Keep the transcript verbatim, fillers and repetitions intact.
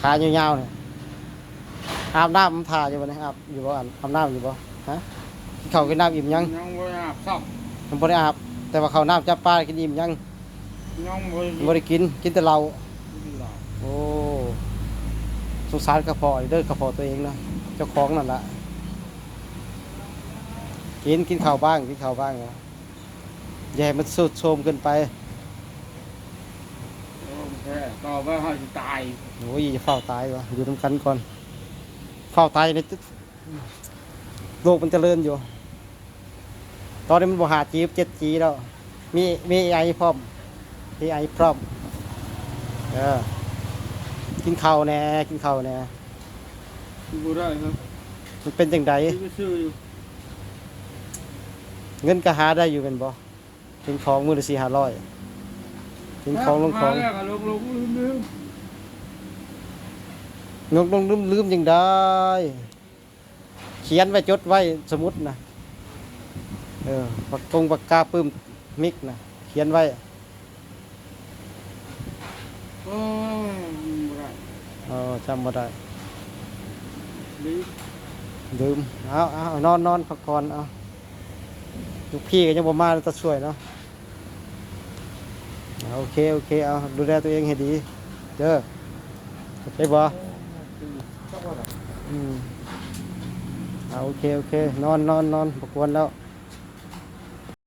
ขายาวๆเนี่ย อาบน้ำมันถ่าอยู่บ่เนี่ย อาบอยู่บ่ อาบอาบน้ำอยู่บ่ ฮะ กินข้าวกินน้ำอิ่มยัง ยังบ่ได้อาบซ้ำ ยังบ่ได้อาบ แต่ว่าข้าวน้ำจับปลากินอิ่มยัง ยังบ่ได้ บ่ได้กิน กินแต่เหล้า กินเหล้า โอ้ สงสารกระเพาะเด้อกระเพาะตัวเองนะ เจ้าของนั่นล่ะ กิน กินข้าวบ้าง กินข้าวบ้างนะ อย่าให้มันทรุดโทรมเกินไป โอเค ต่อไปเฮาสิตาย โอ้ย อย่าฟ้าวตายวะ อยู่นำกันก่อน ฟ้าวตายใน โลกมันเจริญอยู่ ตอนนี้มันบ่ ห้าจี เจ็ดจี แล้ว มี มี เอไอ พร้อม เอไอ พร้อม เออ กินข้าวแหน่ กินข้าวแหน่ บ่ได้ครับ มันเป็นจั่งใด ซื้อไปซื้ออยู่ เงินก็หาได้อยู่แม่นบ่ กินของมื้อละสี่ห้าร้อย กินของลงของ หาแล้วก็ลงลงลืมลืม ลงลงลืมลืมจั่งใด เขียนไว้จดไว้สมุดนะ เออ ปากกงปากกาปึ้ม มิกนะ เขียนไว้ โอ้ย บ่ได้ เออ จำบ่ได้ ลืม ลืม เอา เอา นอน นอนพักผ่อน เอา ลูกพี่ก็ยังบ่มา ตาช่วยเนาะ เอา โอเค โอเค เอา ดูแลตัวเองให้ดี เด้อ โอเคบ่ อืม เอา โอเค โอเค นอน นอน นอน บ่กวนแล้ว